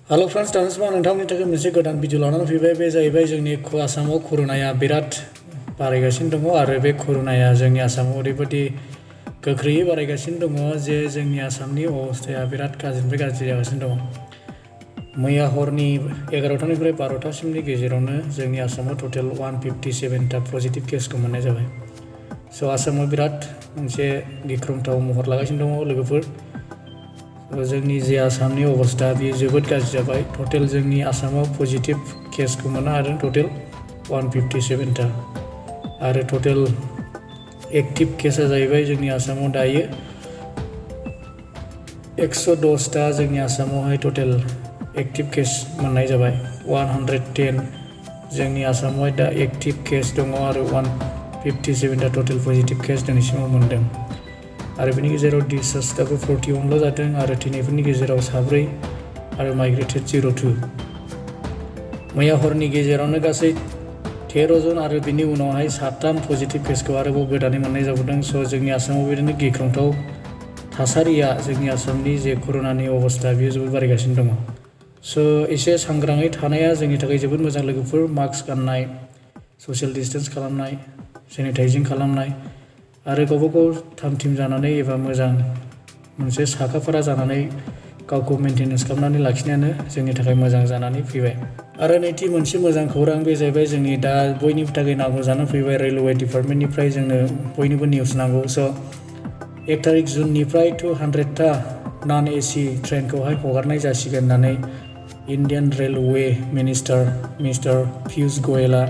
Hello friends, दानि समाव नोंथांमोननि थाखाय मोनसे गोदान भिडिअ लानानै फैबाय। बे जाहैबाय जोंनि आसामाव कर'नाया बिराद बारायगासिनो दङ आरो बे कर'नाया जोंनि आसामाव ओरैबायदि गोख्रैयै बारायगासिनो दङ जे जोंनि आसामनि अबस्थाया बिराद गाज्रिनिफ्राय गाज्रि जागासिनो दङ। मैया हरनि 11टानिफ्राय 12टासिमनि गेजेरावनो जोंनि आसामाव टटेल 157टा पजिटिभ केसखौ मोननाय जाबाय। स' आसामाव बिराद मोनसे गिख्रंथाव महर लागासिनो दङ लोगोफोर। जोंनि जे आसामनि अबस्था बेयो जोबोद गाज्रि जाबाय। टटेल जोंनि आसामाव पजिटिभ केसखौ मोननो हादों टटेल 157टा आरो टटेल एक्टिभ केसा जाहैबाय जोंनि आसामाव दायो 110टा। जोंनि आसामावहाय टटेल एक्टिभ केस मोननाय जाबाय 110। जोंनि आसामावहाय दा एक्टिभ केस दङ आरो 157टा टटेल पजिटिभ केस दिनैसिमाव मोनदों आरो बेनि गेजेराव डिसचार्जआबो 41ल' जादों आरो थैनायफोरनि गेजेराव 4 आरो माइग्रेटेड 02। मैया हरनि गेजेरावनो गासै 13 जन आरो बिनि उनावहाय 7 पजिटिभ केसखौ आरोबाव गोदानै मोननाय जाबोदों। स' जोंनि आसामाव बिदिनो गिख्रंथाव थासारिया जोंनि आसामनि जे कर'नानि अबस्था बेयो जोबोद बारायगासिनो दङ। स' एसे सांग्राङै थानाया जोंनि थाखाय जोबोद मोजां लोगोफोर। मास्क गाननाय, ससियेल डिस्टेन्स खालामनाय, सेनिटाइजिं खालामनाय आरो गावबागाव थाम-थिम जानानै एबा मोजां मोनसे साखा-फारा जानानै गावखौ मेनटेनेन्स खालामनानै लाखिनायानो जोंनि थाखाय मोजां जानानै फैबाय। आरो नैथि मोनसे मोजां खौरां बे जाहैबाय जोंनि दा बयनिबो थाखाय नांगौ जानानै फैबाय रेलवे डिपार्टमेन्टनिफ्राय जोंनो बयनोबो निउस नांगौ। स' 1 तारिख जुननिफ्राय 200टा नन एसि ट्रेनखौहाय हगारनाय जासिगोन होननानै इन्डियान रेलवे मिनिस्टार पियुष गयेलआ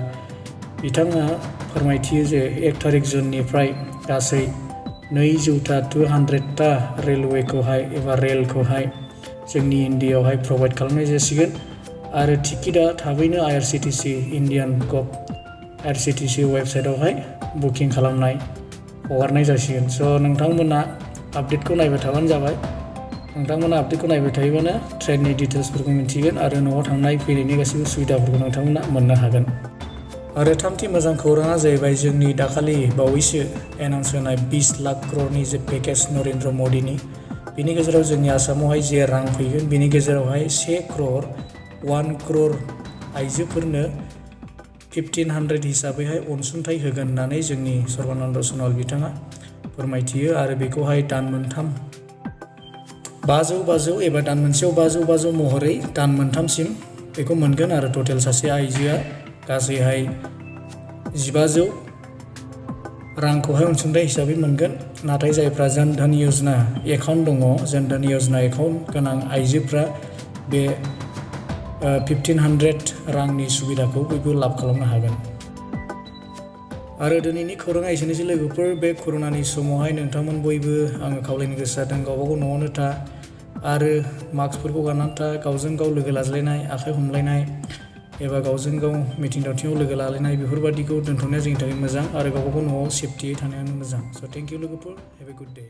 बिथाङा फोरमायथियो जे 1 तारिख जुननिफ्राय गासै 200टा रेलवेखौहाय एबा रेलखौहाय जोंनि इन्डियायावहाय प्रभाइड खालामनाय जासिगोन आरो टिकेटआ थाबैनो इन्डियान आईआरसीटीसी वेबसाइटआवहाय बुकिं खालामनाय हगारनाय जासिगोन। स' नोंथांमोना आपडेटखौ नायबाय थाबानो जाबाय। नोंथांमोना आपडेटखौ नायबाय थायोबानो ट्रेननि डिटेल्सफोरखौ मिन्थिगोन आरो न'आव थांनाय फैनायनि गासैबो सुबिदाफोरखौ नोंथांमोना मोननो हागोन। आरो थामथि मोजां खौराङा जाहैबाय जोंनि दाखालि बावैसो एनाउन्स होनाय 20 लाख क्ररनि जे पेकेज नरेन्द्र मदिनि, बिनि गेजेराव जोंनि आसामावहाय जे रां फैगोन बिनि गेजेरावहाय 1 करोड़ आइजोफोरनो 1500 हिसाबैहाय अनसुंथाइ होगोन होननानै जोंनि सर्बानन्द सन'वाल बिथाङा फोरमायथियो आरो बेखौहाय दान मोनथाम 500 एबा दान मोनसेयाव 500 महरै दान मोनथामसिम बेखौ मोनगोन आरो टटेल सासे आइजोआ गासैहाय 1500 रांखौहाय अनसुंथाइ हिसाबै मोनगोन। नाथाय जायफ्रा जन धन यजना एकाउन्ट दङ, जन धन यजना एकाउन्ट गोनां आइजोफ्रा बे 1500 रांनि सुबिदाखौ बयबो लाब खालामनो हागोन। आरो दिनैनि खौराङा एसेनोसै लोगोफोर। बे कर'नानि समावहाय नोंथांमोन बयबो आङो खावलायनो गोसो जादों गावबागाव न'आवनो था आरो मास्कफोरखौ गाननानै था। गावजों गाव लोगो लाज्लायनाय, आखाइ हमलायनाय एबा गावजों गाव मिथिं दावथिङाव लोगो लालायनाय बेफोरबादिखौ दोनथ'नाया जोंनि थाखाय मोजां आरो गावबागाव न'आव सेफटियै थानायानो मोजां। स' थेंक इउ लोगोफोर, हेभ ए गुड डे।